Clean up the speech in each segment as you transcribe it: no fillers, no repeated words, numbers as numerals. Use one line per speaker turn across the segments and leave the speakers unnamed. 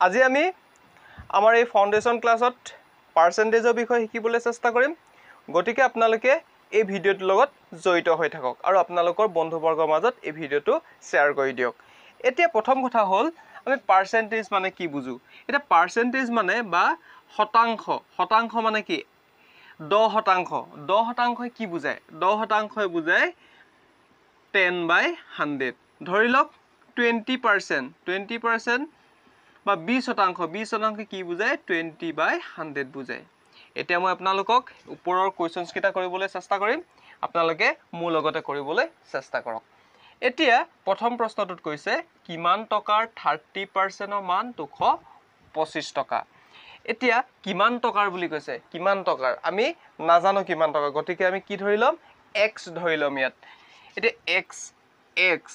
আজি আমি আমাৰ এই ফাউণ্ডেশ্যন ক্লাছত পাৰ্চেণ্টেজৰ বিষয়ে শিকিবলৈ চেষ্টা কৰিম। গতিকে আপোনালোকে এই ভিডিঅ'টোৰ লগত জড়িত হৈ থাকক আৰু আপোনালোকৰ বন্ধুবৰ্গৰ মাজত এই ভিডিঅ'টো শ্বেয়াৰ কৰি দিয়ক। এতিয়া প্ৰথম কথা হ'ল আমি পাৰ্চেণ্টেজ মানে কি বুজোঁ। এতিয়া পাৰ্চেণ্টেজ মানে বা শতাংশ, শতাংশ মানে কি? 10%। 10%ই কি বুজায়? 10%ই বুজায় 10/100। ধৰি লওক 20%, 20% বা 20%, 20% কি বুজায়? 20/100 বুজায়। এতিয়া মই আপোনালোকক ওপৰৰ কুৱেশ্যনছকেইটা কৰিবলৈ চেষ্টা কৰিম, আপোনালোকে মোৰ লগতে কৰিবলৈ চেষ্টা কৰক। এতিয়া প্ৰথম প্ৰশ্নটোত কৈছে কিমান টকাৰ 30%ৰ মান 225 টকা। এতিয়া কিমান টকাৰ বুলি কৈছে, কিমান টকাৰ আমি নাজানো কিমান টকা, গতিকে আমি কি ধৰি ল'ম? এক্স ধৰি ল'ম ইয়াত। এতিয়া এক্স, এক্স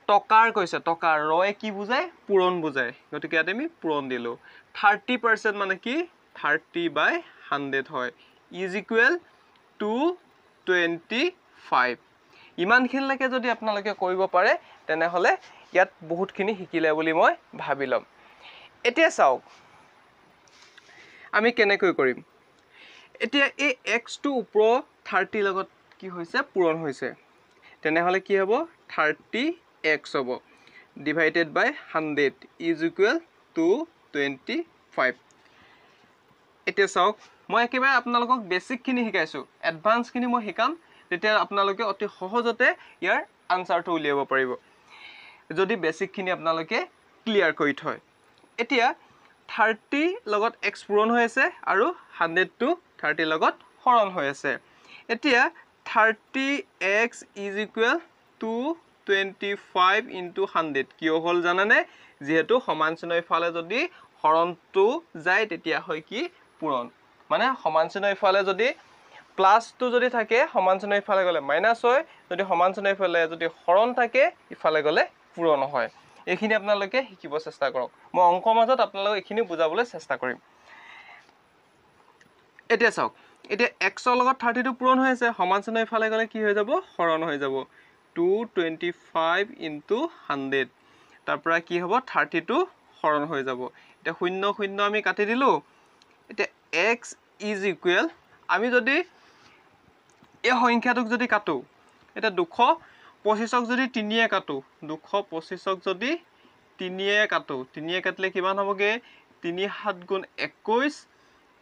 টকাৰ কৈছে, টকা ৰয়ে কি বুজায়? পূৰণ বুজায়, গতিকে ইয়াত আমি পূৰণ দিলোঁ। 30% মানে কি? 30/100 হয়, is equal 225। ইমানখিনিলৈকে যদি আপোনালোকে কৰিব পাৰে তেনেহ'লে ইয়াত বহুতখিনি শিকিলে বুলি মই ভাবি ল'ম। এতিয়া চাওক আমি কেনেকৈ কৰিম। এতিয়া এই এক্সটো ওপৰৰ 30 লগত কি হৈছে? পূৰণ হৈছে, তেনেহ'লে কি হ'ব? 30x হ'ব ডিভাইডেড বাই 100 is equal 225। এতিয়া চাওক মই একেবাৰে আপোনালোকক বেছিকখিনি শিকাইছোঁ, এডভান্সখিনি মই শিকাম, তেতিয়া আপোনালোকে অতি সহজতে ইয়াৰ আনচাৰটো উলিয়াব পাৰিব যদি বেছিকখিনি আপোনালোকে ক্লিয়াৰ কৰি থয়। এতিয়া 30 লগত এক্স পূৰণ হৈ আছে আৰু 100টো 30 লগত হৰণ হৈ আছে। এতিয়া 30x is equal 225 into 100 কিয় হ'ল জানেনে? যিহেতু সমান চিহ্ন ইফালে যদি হৰণটো যায় তেতিয়া হয় কি? পূৰণ। মানে সমান চিহ্ন ইফালে যদি প্লাছটো যদি থাকে সমান চিহ্ন ইফালে গ'লে মাইনাছ হয়, যদি সমান চিহ্ন ইফালে যদি হৰণ থাকে ইফালে গ'লে পূৰণ হয়। এইখিনি আপোনালোকে শিকিব চেষ্টা কৰক, মই অংকৰ মাজত আপোনালোকক এইখিনি বুজাবলৈ চেষ্টা কৰিম। এতিয়া চাওক এতিয়া এক্সৰ লগত 32 পূৰণ হৈ আছে, সমান চিহ্ন ইফালে গ'লে কি হৈ যাব? হৰণ হৈ যাব। 225 ইনটু 100, তাৰ পৰা কি হ'ব? 32 হৰণ হৈ যাব। এতিয়া শূন্য শূন্য আমি কাটি দিলোঁ। এতিয়া এক্স is equal, আমি যদি এই সংখ্যাটোক যদি কাটো, এতিয়া 225ক যদি 3 কাটো, 225ক যদি 3 কাটো, 3 কাটিলে কিমান হ'বগৈ? 3 7 গুণ 21,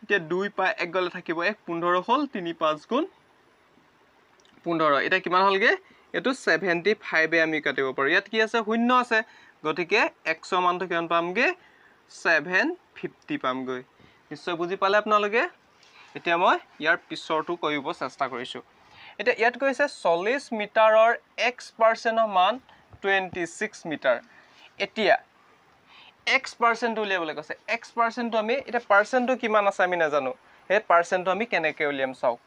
এতিয়া 2 পাই 1 গ'লে থাকিব 1, 15 হ'ল, 3 5 গুণ 15। এতিয়া কিমান হ'লগৈ? এইটো 75 আমি কাটিব পাৰোঁ। ইয়াত কি আছে? শূন্য আছে, গতিকে এক্সৰ মানটো কিমান পামগৈ? 750 পামগৈ। নিশ্চয় বুজি পালে আপোনালোকে। এতিয়া মই ইয়াৰ পিছৰটো কৰিব চেষ্টা কৰিছোঁ। এতিয়া ইয়াত কৈছে 40 মিটাৰৰ x% মান 26 মিটাৰ। এতিয়া x% উলিয়াবলৈ কৈছে। x% আমি এতিয়া পাৰ্চেণ্টটো কিমান আছে আমি নাজানো, সেই পাৰ্চেণ্টটো আমি কেনেকৈ উলিয়াম চাওক।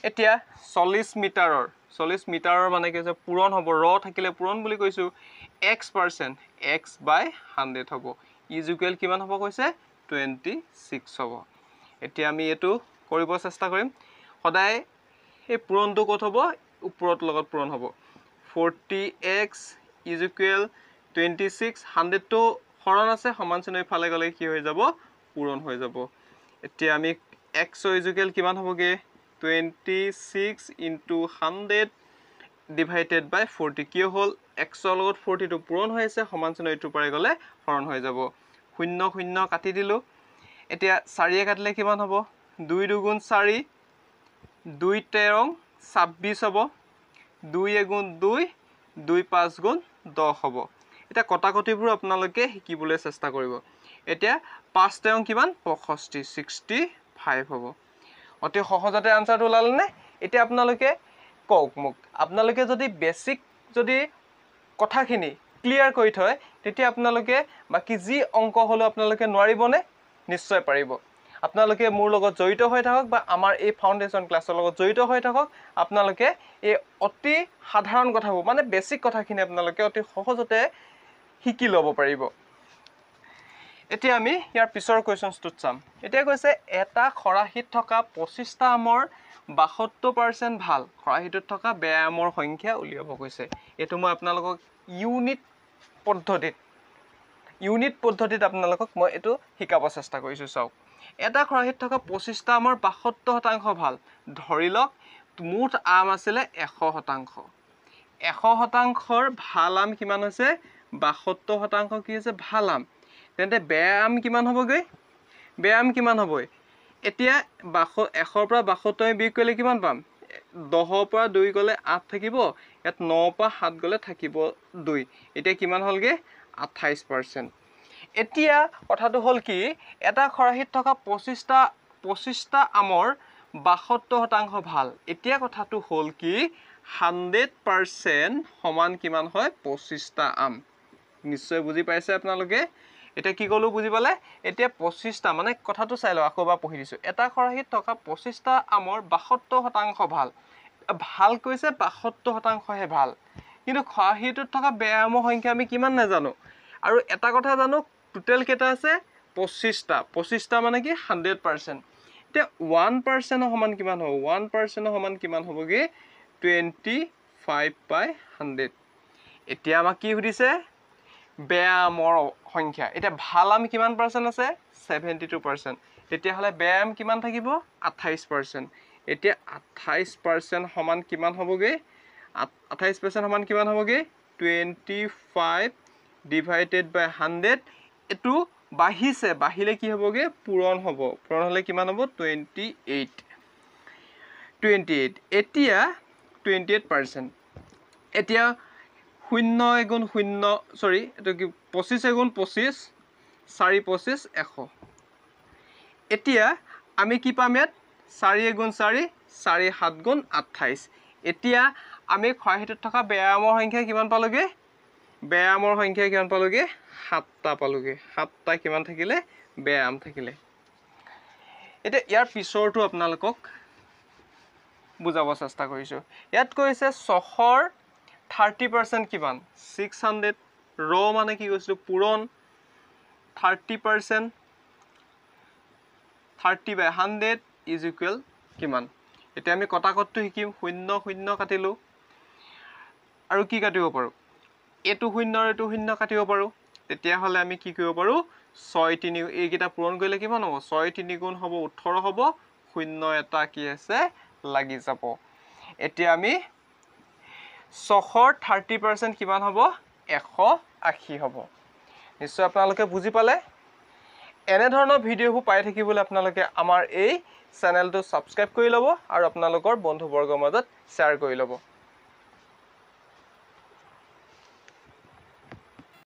এতিয়া 40 মিটাৰৰ, 40 মিটাৰৰ মানে কি হৈছে? পূৰণ হ'ব, ৰ থাকিলে পূৰণ বুলি কৈছোঁ। x%, x/100 হ'ব, is equal কিমান হ'ব কৈছে? 26 হ'ব। এতিয়া আমি এইটো কৰিব চেষ্টা কৰিম। সদায় এই পূৰণটো ক'ত হ'ব? ওপৰত লগত পূৰণ হ'ব। 40x is equal 26, 100টো হৰণ আছে, সমান চিহ্ন ইফালে গ'লে কি হৈ যাব? পূৰণ হৈ যাব। এতিয়া আমি এক্স is equal কিমান হ'বগৈ? 26 ইনটু 100 ডিভাইডেড বাই 40। কিয় হ'ল? এক্সৰ লগত 40টো পূৰণ হৈ আছে, সমান চিহ্ন ইটোৰ পাৰে গ'লে হৰণ হৈ যাব। শূন্য শূন্য কাটি দিলোঁ। এতিয়া 4 কাটিলে কিমান হ'ব? 2 দুগুণ 4, 2 তেৰং 26 হ'ব, 2 এগুণ 2, 2 5 গুণ 10 হ'ব। এতিয়া কটাকটিবোৰ আপোনালোকে শিকিবলৈ চেষ্টা কৰিব। এতিয়া 5 তেৰং কিমান? 65, 65 হ'ব। অতি সহজতে আনচাৰটো ওলালেনে? এতিয়া আপোনালোকে কওক মোক, আপোনালোকে যদি বেছিক যদি কথাখিনি ক্লিয়াৰ কৰি থয় তেতিয়া আপোনালোকে বাকী যি অংক হ'লেও আপোনালোকে নোৱাৰিবনে? নিশ্চয় পাৰিব। আপোনালোকে মোৰ লগত জড়িত হৈ থাকক বা আমাৰ এই ফাউণ্ডেশ্যন ক্লাছৰ লগত জড়িত হৈ থাকক, আপোনালোকে এই অতি সাধাৰণ কথাবোৰ মানে বেছিক কথাখিনি আপোনালোকে অতি সহজতে শিকি ল'ব পাৰিব। এতিয়া আমি ইয়াৰ পিছৰ কুৱেশ্যনছটোত চাম। এতিয়া কৈছে এটা খৰাহীত থকা 25টা আমৰ 72% ভাল, খৰাহীটোত থকা বেয়া আমৰ সংখ্যা উলিয়াব কৈছে। এইটো মই আপোনালোকক ইউনিট পদ্ধতিত ইউনিট পদ্ধতিত আপোনালোকক মই এইটো শিকাব চেষ্টা কৰিছোঁ। চাওক, এটা খৰাহীত থকা 25টা আমৰ 72% ভাল। ধৰি লওক মুঠ আম আছিলে 100%, 100%ৰ ভাল আম কিমান হৈছে? 72% কি হৈছে? ভাল আম। তেন্তে বেয়া আম কিমান হ'বগৈ? বেয়া আম কিমান হ'বই? এতিয়া 100ৰ পৰা 72 আমি বিয়োগ কৰিলে কিমান পাম? 10ৰ পৰা 2 গ'লে 8 থাকিব, ইয়াত 9ৰ পৰা 7 গ'লে থাকিব 2। এতিয়া কিমান হ'লগৈ? 28%। এতিয়া কথাটো হ'ল কি, এটা খৰাহীত থকা 25টা আমৰ 72% ভাল। এতিয়া কথাটো হ'ল কি, 100% সমান কিমান হয়? 25টা আম। নিশ্চয় বুজি পাইছে আপোনালোকে। এতিয়া কি ক'লো বুজি পালে? এতিয়া 25টা মানে কথাটো চাই লওক, আকৌ এবাৰ পঢ়ি দিছোঁ। এটা খৰাহীত থকা 25টা আমৰ 72% ভাল। ভাল কৈছে 72%হে ভাল, কিন্তু খৰাহীটোত থকা বেয়া আমৰ সংখ্যা আমি কিমান নাজানো। আৰু এটা কথা জানো, টোটেল কেইটা আছে? 25টা। 25টা মানে কি? 100%। এতিয়া 1%ৰ সমান কিমান হ'ব? 1%ৰ সমান কিমান হ'বগৈ? 25/100। এতিয়া আমাক কি সুধিছে? বেয়া আমৰ সংখ্যা। এতিয়া ভাল আম কিমান পাৰ্চেণ্ট আছে? 72%। তেতিয়াহ'লে বেয়া আম কিমান থাকিব? 28%। এতিয়া 28% সমান কিমান হ'বগৈ? 28% সমান কিমান হ'বগৈ? 25 ডিভাইডেড বাই 100। এইটো বাঢ়িছে, বাঢ়িলে কি হ'বগৈ? পূৰণ হ'ব। পূৰণ হ'লে কিমান হ'ব? 28। 28। এতিয়া 28%। এতিয়া শূন্য এগুণ শূন্য, চৰি, এইটো কি? 25 এগুণ 25, 4 25 100। এতিয়া আমি কি পাম ইয়াত? 4 এগুণ 4, 4 7 গুণ 28। এতিয়া আমি খৰাহীটোত থকা বেয়া আমৰ সংখ্যা কিমান পালোগৈ? বেয়া আমৰ সংখ্যা কিমান পালোগৈ? 7টা পালোগৈ। 7টা কিমান থাকিলে? বেয়া আম থাকিলে। এতিয়া ইয়াৰ পিছৰটো আপোনালোকক বুজাব চেষ্টা কৰিছোঁ। ইয়াত কৈছে 600ৰ 30% কিমান? 600। ৰ মানে কি কৈছিলোঁ? পূৰণ। 30%, 30/100 is equal কিমান? এতিয়া আমি কটাকটটো শিকিম। শূন্য শূন্য কাটিলোঁ, আৰু কি কাটিব পাৰোঁ? এইটো শূন্য আৰু এইটো শূন্য কাটিব পাৰোঁ। তেতিয়াহ'লে আমি কি কৰিব পাৰোঁ? 6 3, এইকেইটা পূৰণ কৰিলে কিমান হ'ব? 6 3 গুণ হ'ব 18 হ'ব, শূন্য এটা কি আছে লাগি যাব। এতিয়া আমি 600ৰ 30% কিমান হ'ব? 180 হ'ব। নিশ্চয় আপোনালোকে বুজি পালে। এনেধৰণৰ ভিডিঅ'বোৰ পাই থাকিবলৈ আপোনালোকে আমাৰ এই চেনেলটো ছাবস্ক্ৰাইব কৰি ল'ব আৰু আপোনালোকৰ বন্ধুবৰ্গৰ মাজত শ্বেয়াৰ কৰি ল'ব।